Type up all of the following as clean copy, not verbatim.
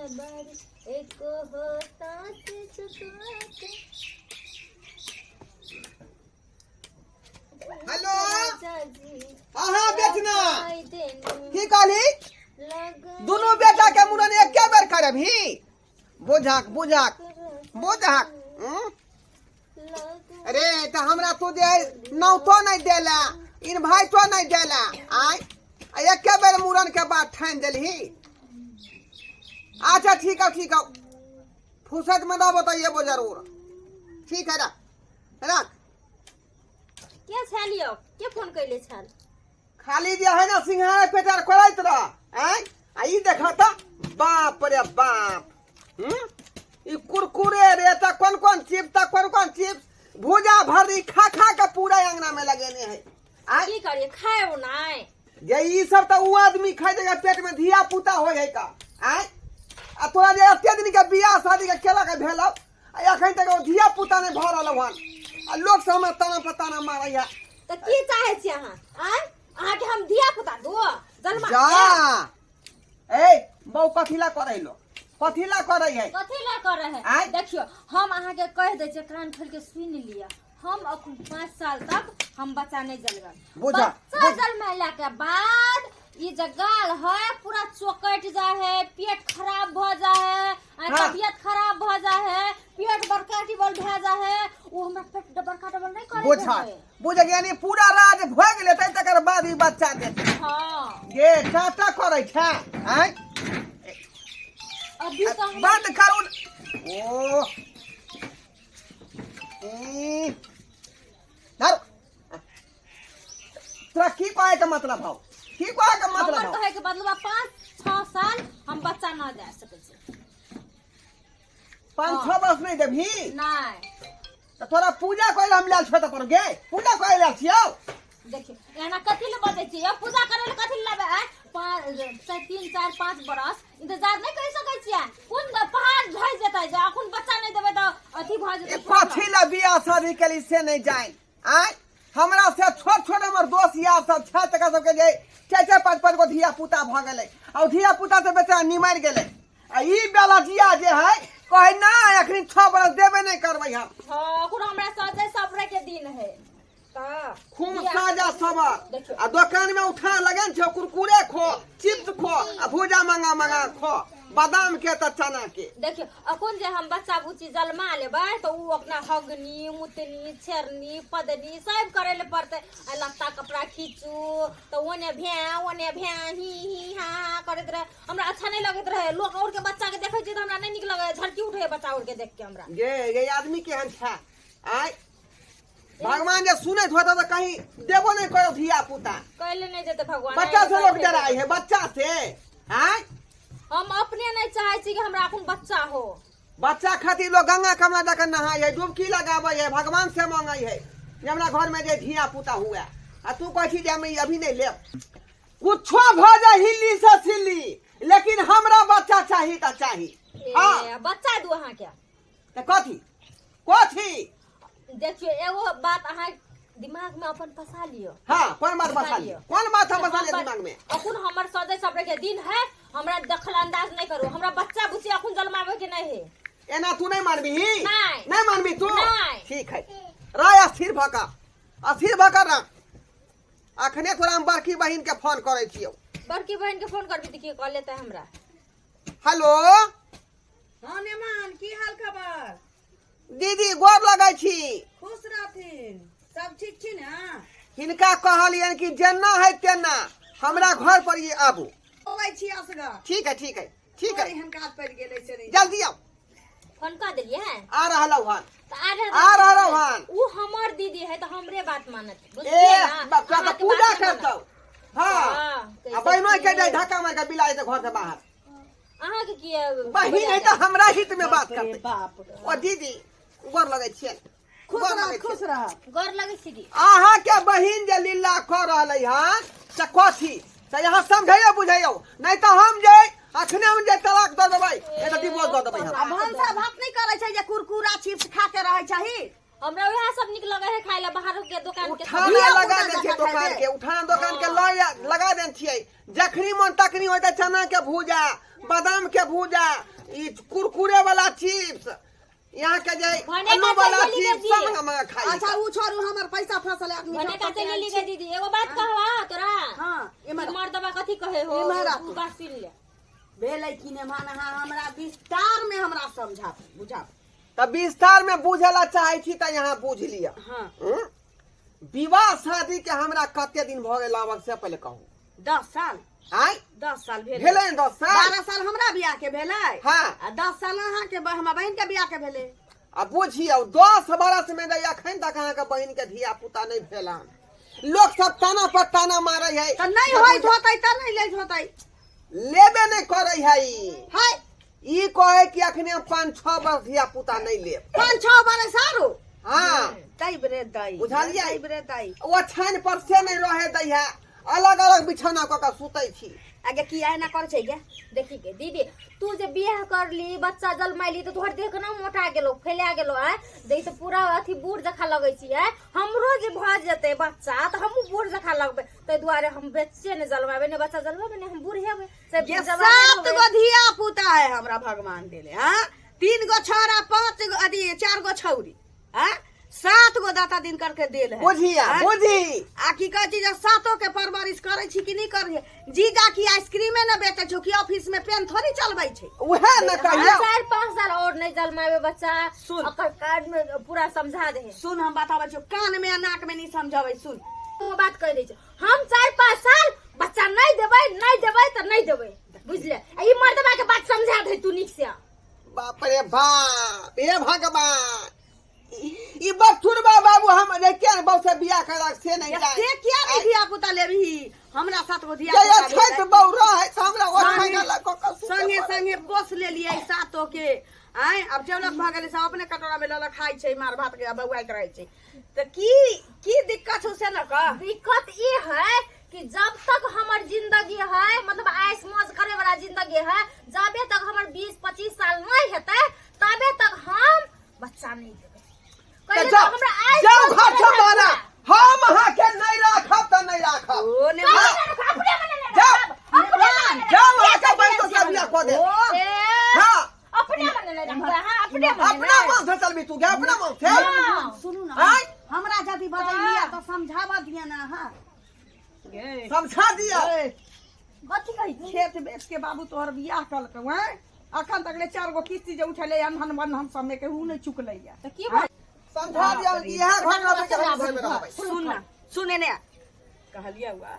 बारिश एको हो सांस चुका के हेलो? राजा जी हाँ हाँ बेचना आई देनु की कहली लगन दुनू बेटा के मुड़न एके बेर करबही बुझक बुझक बुझक हम्म? अरे तऽ हमरा तू जे नौतो नहि देला इन्वाइटो नहि देला आय आ एके बेर मुड़न के बात ठानि देलही अच्छा ठीक है ठीक है फुर्सत में ना बताइए वो जरूर ठीक है रख रख के छल यौ के फोन कैले छल खाली जे है ना सिंघाड़ा पेटार करैत रह आँय आ ई देख त बाप रे बाप हम्म ई कुरकुरे रे त कोन कोन चिप्स त कोन कोन चिप्स भूजा भर्री खा खा के पूरा अंगना में लगेने है आँय की करिए खाए नाय जे ई सब त ऊ आदमी खाइ जकर पेट में धिया पुता होय है का आँय आ तोरा जे एते दिन के बियाह शादी के केला के भेल आ एखन तक ओ धिया पुता नहि भऽ रहल हन आ लोक सब हमरा ताना पर ताना मारै है तऽ की चाहै छी अहाँ आँय अहाँके हम धिया पुता दो जन्मा जा ए बौ कथी ला करै लो कथी ला करै है कथी ला करै है आँय? देखियौ हम अहाँके कहि दै छियै कान खोलि के सुनि लिअ हम अखन 5 साल तक हम बच्चा नहि जलबै। बुझा, बच्चा जन्मेला के बाद ई जे गाल है पूरा चौकट जा है, पेट खराब भ जा है आ तबियत खराब भ जा है, पेट बड़का टिबल भए जा है। ओ हमरा पेट बड़का टिबल नहीं करे। बुझा बुझ, यानी पूरा राज भोग लेतै तकर बाद ई बच्चा देतै। ये टाटा करै छै आँय? अभी तो हम बंद करू ओ ई, धर। तोरा की कहै के मतलब हौ? की कहै के मतलब हमर हौ? कहै के मतलब 5-6 साल हम बच्चा न दे सकै छी। 5-6 वर्ष नहीं देबही? नहीं। तऽ तोरा पूजा करे हम लायल छो तऽ पर गे पूजा करे लायल छियौ। देखियौ, एना कथी लए बजै छियै? पूजा करै लए कथी लए लेबै? आँय, 5, 3, 4, 5 बरस इंतजार नहि करि सकै छियै? कोन पहाड़ ढहि जेतै जे अखन बच्चा नहि देबै तऽ अथी भऽ ई जेतै? कथी लए बियाह शादी केली से नहि जानि। आँय, हमरा से छोट छोट हमर दोस्त यार सब छै, तकर सबके जे चारि चारि पाँच पाँच गो धिया पुता भऽ गेलै आ ओ धिया पुता से बेचारा निमरि गेलै आ ई बेलजिया जे है कहै ना अखनी 6 बरस देबे नहि करबै हम। हँ, अखन हमरा सजे सवरे के दिन है तऽ खूब बियाह साजा सबर। देखियौ। आ दोकान में उठा लगन छौ, कुरकुरे खो, चिप्स खो आ भूजा मंगा मंगा खो, बादाम के तऽ चना के। देखियौ, अखन जे हम बच्चा बुच्ची जन्मा लेबै तऽ ओ अपना हगनी मुतनी छेरनी पदनी सब करै लए पड़तै आ लत्ता कपड़ा खींचू तऽ ओने भै ओने भै ही ही हा हा करैत रहे। हमरा अच्छा नहि लगैत रहे। लोक और के बच्चा के देखै छियै तऽ हमरा नहि नीक लगै, झड़की उठे है बच्चा और के देख के हमरा। ये ये आदमी केहन छै? आय, भगवान जे सुनैत होता तऽ कहीं देबो नहि करो धिया पुता। कैले नहि देतै भगवान? बच्चा से लोग डराइ है, बच्चा से। आय? हम अपने नहि चाहै छी कि हमरा अखन बच्चा हो। बच्चा खातिर लोग गंगा कमला जाकर नहाय है, डुबकी लगाबै है, भगवान से मांगै है जे हमरा घर में जे धिया पुता हुए आ तू कहै छी जे हम ई अभी नहीं लेब। कुछो भऽ जाय हिल्ली से सिल्ली, लेकिन हमरा बच्चा चाही तऽ चाही। हाँ। ए, बच्चा दू अहाँके। तऽ कथी कथी? देखियौ, एगो बात अहाँ दिमाग में अपन फंसा लियो। हाँ, कोन बात बसा लियो? कोन बात हम बसा लियो दिमाग में? अखन हमर सजे सवरे के दिन है, हमरा दखल अंदाज नहीं करू। हमरा बच्चा बुच्ची अखन जन्मावे के नहीं है। एना तू नहीं मानबी? नहीं। नहीं मानबी तू? नहीं। ठीक है, राय स्थिर भऽ कऽ, स्थिर भऽ कऽ रख। अखने तोरा हम बड़की बहिन के फोन करै छियौ। बड़की बहन के फोन करबी तऽ की कह लेते हमरा? हेलो। हाँ नेमान, की हाल खबर? दीदी, गोर लगै छी। खुश रहथिन। सब ठीक छी ने? हिनका कहलियनि कि जेना है तेना हमरा घर पर ये आबू। अबै छी असगर। ठीक है, ठीक है, ठीक है। एहन काज पड़ि गेलै से नहि। जल्दी आउ। फोन कऽ देलियै हैं? आ रहल हन। तऽ आ रहल। आ रहल हन। उ हमर दीदी है तऽ हमरे बात मानत। ए बुझलियै ना? बाप, तोरा तऽ अहाँके पूजा बात नहि मानत। करतौ। हाँ। हाँ, आ कैसे बहिनो के की? जाय धक्का मार के बिलाइ दे घर से बाहर। अहाँके की बहिन है तऽ हमरा हित में बात बाप रे करतै। बाप। ओ दीदी, गोर लगै छियै। खुश गोर रह। लगै खुश छियै। रह। गोर लगै छी दी। अहाँ के बहिन जे लीला कऽ रहलै हन से कथी से यहाँ समझैयो बुझैयो, नहीं तऽ हम जे अखने हम जे तलाक दऽ देबै, नहीं तऽ डिवोर्स दऽ देबै हम। आ भनसा भात नहि करै छै जे कुरकुरा चिप्स खा के रहै छही? हमरा वएह सब नीक लगै है खाय लए, बाहर के दुकान के। उठाना धिया लगा पुता दै छियै जकाँ दोकान खाइ के, उठाना दोकान के लऽ लगा देने छियै। जखनी मन तखनी होतै चना के भूजा, बादाम के भूजा, ई कुरकुरे वाला चिप्स, यहाँ के जे भने आलू का वाला चल गेली चिप्स गे सब जी। मंगा मंगा खाई। अच्छा उ छोड़ू, हमर पैसा फसल आदमी भने का चल गेली गे दीदी, एगो बात कहवा तोरा। हां, एमहर। मर्दबा कथी कहे हो? इम्हर आ उ तू। बात सुन ले। भेलै कि ने मान, अहाँ हमरा विस्तार में हमरा समझा बुझा। तऽ विस्तार में बुझे ला चाहे छी तऽ यहाँ बुझ लिअ। हाँ। हम्म? विवाह शादी के हमरा कते दिन भऽ गेल आबक से पहिले कहू। 10 साल। आय? 10 साल भेलै। भेलै ने 10 साल? 12 साल हमरा बियाह के भेलै। हाँ। आ 10 साल अहाँके हमरा बहिन के बियाह के भेलै। आ बुझियौ, 10 बरस में नहि अखन तक अहाँके बहिन के धिया पुता नहि भेल हन। लोक सब ताना पर ताना मारै है। तऽ नहि होइत होतै तऽ नहि लैत होतै। लेबे नहि करै है ई। हाय। ई कहे कि अखने हम 5-6 वर्ष धिया पुता नहि लेब। 5-6 बरस आरो? हाँ। दैब रे दै। बुझलियै? दैब रे दै। ओछाइन पर से नहि रहे दै है, अलग अलग बिछौना कऽ के सुतै छी। आगे किया एना करै छै गे? देखी गे दीदी, तू जे बियाह करली, बच्चा जन्मैली, तऽ तोहर देह केना मोटा गेलो, फैला गेलो है। देख तऽ पूरा अथी बूढ़ जखा लगै छी है। हमरो जे भऽ जेतै बच्चा तऽ हमहूँ बूढ़ जखा लगबै। ताहि दुआरे हम बच्चे नहि जलमेबै, ने बच्चा जलमेबै, ने हम बूढ़ हेबै से। ये जवान सात होबै। गो धिया पुता है हमरा भगवान देले। हाँ, तीन गो छौड़ा, पांच गो अथी चार गो छौरी, हाँ, सात गो दाता दिन करके देल है। बुझिया। हाँ? बुझी। आ की कहै छी जे सातो के परवरिश करै छी कि नहि करै? जीजा की आइसक्रीमे ने बेचै छौ कि ऑफिस में पेन थोड़ी चलबै छै? उएह ने कहियौ। 4-5 साल और नहीं जलमाबे बच्चा। सुन। ओकर कान में पूरा समझा दे। सुन, हम बताबै छियौ, कान में आ नाक में नहीं समझाबै, सुन। तो बात कह दै छै, हम 4-5 साल बच्चा नहीं देबै, नहीं देबै तऽ नहीं देबै, बुझले? आ ई मर्दबा के बात समझा दे तू नीक से। बाप रे बाप, हे भगवान, ई बथुरबा बाबू हम रे के बहु से बियाह करक से नहीं ये जाए। से किया नहीं धिया पुता लेबही? हमरा सात गो धिया जे पुता छैत भेलै। बहु रहै तऽ हमरा ओछाइन संगे- लऽ कऽ के सुतै संगे पड़ै। संगे पोस लेलियै सातो के। आँय, आब डेवलप भऽ गेलै, सब अपने कटोरा में लऽ लऽ खाइ छै, मार भात के बौआइत रहै छै, तऽ की की दिक्कत छौ से न कह। दिक्कत ई है कि जब तक हमर जिंदगी है, मतलब ऐश मौज करे वाला जिंदगी है, जबे तक हमर 20-25 साल नहीं हेतै तबे तक हम बच्चा नहीं देबै। तऽ कहियो जाउ तऽ हमरा ऐश जाउ मौज घर से करे वाला मारा, हम अहाँके नहीं राखब तऽ नहीं राखब। ओ ने। कहियो नहि राखब, अपने मने नहि जाउ। राखब, अपने मने नहि जाउ, राखब। अहाँके बहिन तो सब बियाह कऽ देब। ओ ए, हाँ। अपने मने नहि राखबै, हाँ, अपने मने अपना नहि। मन से चलबी तू गे, अपना मन से? हाँ। सुनू ना। आँय? हमरा यदि बजैलियै तऽ समझाबऽ दिअ ने अहाँ। समझा दिया। कथी कहै छी? खेत बेच के बाबू तोहर बियाह कलकौ हैं, अखन तक ले चार गो किस्ती जे उठेले अनधन बंधन सब में केहू नहि चुकलैया। तऽ की भऽ समझा दिया कि इएह घर रहबै कि हम घर में रहबै। सुन ना, सुने ने, कहलियै हुआ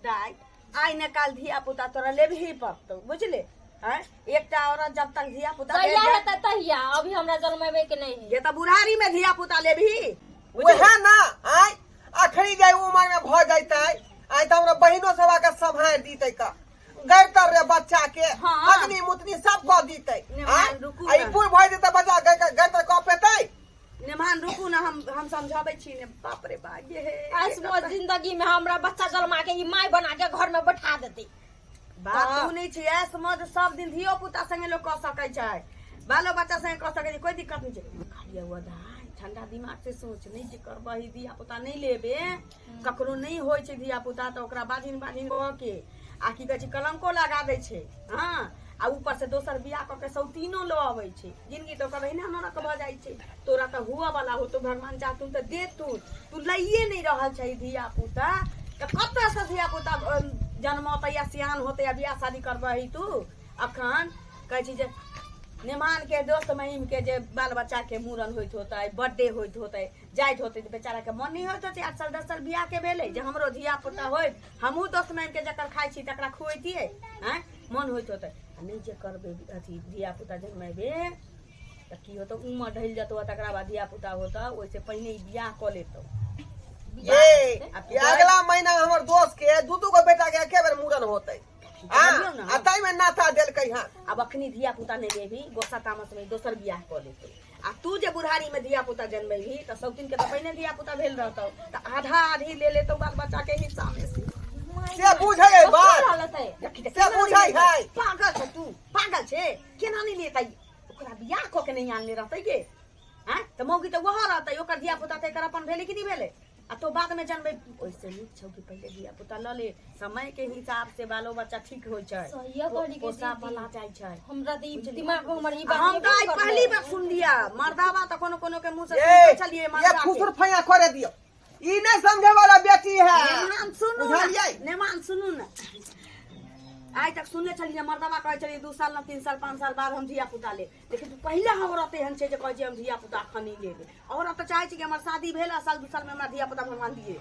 दाइ, आइ ने काल धिया पुता तोरा लेबही पड़तौ, बुझले? आँय, एकटा औरत जब तक धिया पुता जहिया हेतै तहिया, अभी हमरा जन्मेबै के नहीं है। ये तऽ बुढ़ारी में धिया पुता लेबही, बुझले? वएह ना, आय अखनी जाय उमर में भऽ जैतै आइ तऽ हमरा बहिनो सब आके सम्हारि दितै का गैर रे बच्चा के। हाँ। अग्नि मुतनी सब कऽ दितै। ने आँय? मान, रुकू आ ई ना। बूढ़ भऽ जेतै बच्चा गैर तर कऽ पेतै? नेमान, रुकू ना, हम हम समझाबै छी ने। बाप रे बाप, ये हे। ऐश मौज जिंदगी में हमरा बच्चा जन्मा के ई माय बना के घर में बैठा देतै। बात तू नहि छै, ऐश मौज सब दिन धियो पुता संगे लोक कऽ सकै छै, बालो बच्चा संगे कऽ सकै छै, कोई दिक्कत नहि छै। खाली हुआ दाइ, ठंडा दिमाग से सोच, नहि जे करबही धिया पुता नहि लेबे, ककरो नहि होइ छै धिया पुता, तऽ ओकरा बाझिन बाझिन कऽ के आ की कहै छै कलंको लगा दै छै। हँ, आ ऊपर से दोसर बियाह कऽ के सौतीनो लऽ अबै छै, जिनगी तऽ ओकर एहिना नरक भऽ जाइ छै। तोरा तऽ हुअ वाला होतो, भगवान चाहथुन तऽ देथुन। तू लैए नहि रहल छै धिया पुता, तऽ कतऽसँ धिया पुता जनमतै या सियान होतै या बियाह शादी करबही तू? अखन कहै छी जे नेमान के दोस्त महिम के जे बाल बच्चा के मूड़न होइत होतै, बर्थडे होइत होतै, जाइत होतै, तऽ बेचारा के मन नहि होइत होतै? 8 साल 10 साल बियाह के भेलै, जे हमरो धिया पुता होइत, हमहूँ दोस्त महिम के जकर खाइ छी तकरा खुएतियै। आँय, मन होइत होतै? आ नहि जे करबै अथी धिया पुता जनमेबे तऽ की होतौ? उमर ढलि जेतौ, तकरा बाद धिया पुता होतौ। ओहिसँ पहिने ई बियाह कऽ लेतौ। ये ये अगला महीना हमर दोस्त के दू दू गो बेटा के एके बेर मूड़न होतै। कहलियौ ने। आ ताहि में नाता देलकै हँ। आब अखनी धिया पुता नहि लेबही, गोस्सा तामस में दोसर बियाह कऽ लेतौ, आ तू जे बुढ़ारी में धिया पुता जनमेबही तऽ सब दिन के तऽ पहिने धिया पुता भेल रहतौ, तऽ आधा आधी ले लेतौ बाल बच्चा के हिस्सा में से। से बुझै है बात? हालत है। देखी तऽ से केना बुझै नहि लेतै? है। पागल छै तू, पागल छै। केना नहि लेतै? ओकरा बियाह कऽ के नहि आनले रहतै गे? आँय, तऽ मौगी तऽ वह रहतै, ओकर धिया पुता तऽ एकर अपन भेलै कि नहि भेलै? आ तो बाद में जानबै। ओइसे नीक छौ कि पहिले धिया पुता लऽ ले, समय के हिसाब से बालो बच्चा ठीक होइ छै, सहिए कहली के पोसा दीदी। पला जाइ छै। हमरा तऽ ई दिमाग में हमर ई बात हम एबे तऽ आइ नहि करलै। पहली बार सुनलियै मर्दाबा तऽ कोनो कोनो के मुंह से ए सुनते छलियै ये मर्दा के। फुसुर फैया करे दियो, ई नहीं समझे वाला बेटी है। नेमान सुनू ना, बुझलियै? नेमान सुनू ना, आइ तक सुनने छलियै मर्दबा कहै छलियै 2 साल न 3 साल 5 साल बाद हम धिया पुता ले, लेकिन तू पहिला औरत एहन छै जे कहै छै हम धिया पुता अखन नहि लेबै। औरत तऽ चाहै छै कि हमर शादी भेल आ साल 2 साल में हमरा धिया पुता भगवान दिए।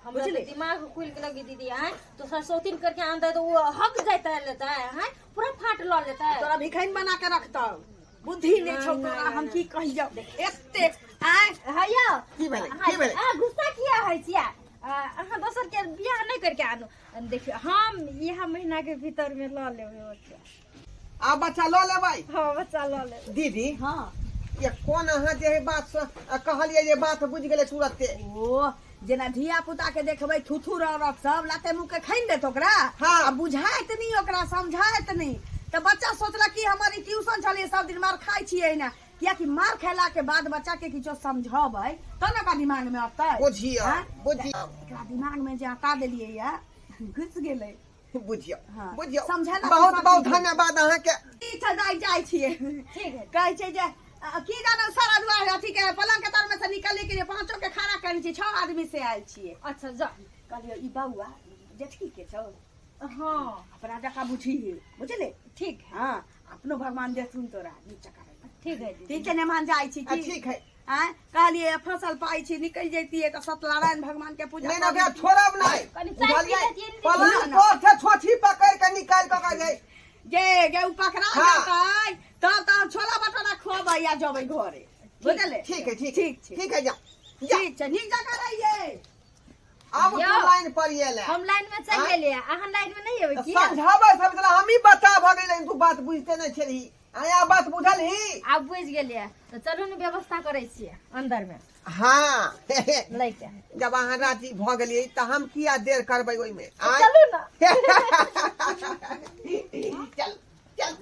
हमरा बुझलियै? तऽ दिमाग खुलि गेल कि दीदी आँय तो सरस्वती करके आनतै तऽ ओ हक जाइत लेतै, आँय पूरा फाट लऽ लेतै। तोरा भिखैन बना के रखतौ, बुद्धि नहि छौ तोरा, हम की कहियौ एते आँय। हैया की भेलै? की भेलै? अहाँ गुस्सा किया होइ छियै? अहाँ दोसर के बियाह नहि करके आनू। देखियौ हम इएह महीना के भीतर में लऽ लेबै बच्चा। आ बच्चा लऽ लेबै? हाँ बच्चा लऽ लेबै। दीदी हाँ ये कोन अहाँ जे है बात कहलियै जे बात बुझि गेलै तुरते? ओ जेना धिया पुता के देखबै थुथुर औरत सब लाते मुँह के खैन देत ओकरा। हाँ। आ बुझाइत नहीं ओकरा, समझाइत नहीं, तऽ बच्चा सोचलक कि हमर ई ट्यूशन छलै सब दिन मार खाइ छियै ने, कियाकि मार खेला के बाद बच्चा के किछो समझबै तब ने ओकरा दिमाग में अतै। बुझियौ। हाँ? बुझियौ। एकरा दिमाग में जे अटा देलियै या घुस गेलै। बुझियौ। हाँ। बुझियौ। समझेला से बहुत सब बहुत चीज। धन्यवाद अहाँके। ठीक छै दाइ, जाइ छियै। ठीक है। कहै छै जे की जानो सारा दुआर अथी के पलंग के तर में से निकले के लिए पांचों के खड़ा करै छी, 6 आदमी से आयल छियै। अच्छा जा। कहलियै ई बौआ जेठकी के छौ? हाँ। अपना जकाँ बुझी बुझले। ठीक है। हाँ अपनो भगवान देथुन तोरा नीक जकाँ। ठीक है दीदी। ठीक छै नेमान, जाइ छी। आ की ठीक है। आँय कहलियै फसल पाइ छी निकलि जैतियै तऽ सत्यनारायण भगवान के पूजा नहीं कऽ ना ओकरा दैतियै। छोड़ब नहीं। कनी चाय पी बुझलियै? लेतियै ने दीदी। पलंग ना, ना। पर से छोछी पकड़ के निकाल के ओकरा जे गे गे उ पकड़ा हाँ। जेतै तब तऽ हम छोला भटोरा खुअबै आ जेबै घरे, बुझलियै? ठीक है ठीक। ठीक छै। ठीक है जा जा। ठीक छै, नीक जकाँ रहियै। आब तू यौ। लाइन पर एले। हम लाइन में चलि गेलियै, अहाँ लाइन में नहि एबै किया? समझाबै सब छलै हम ही बता भऽ गेलै, तू बात बुझते नहि छलही। आया बात बुझल ही? आब बुझि गेलियै तऽ चलू ने व्यवस्था करै छियै अंदर में। हाँ लैके। जब अहाँ राजी भऽ गेलियै तऽ हम किया देर करबै ओहिमे? आँय? चलू ने। चल चल।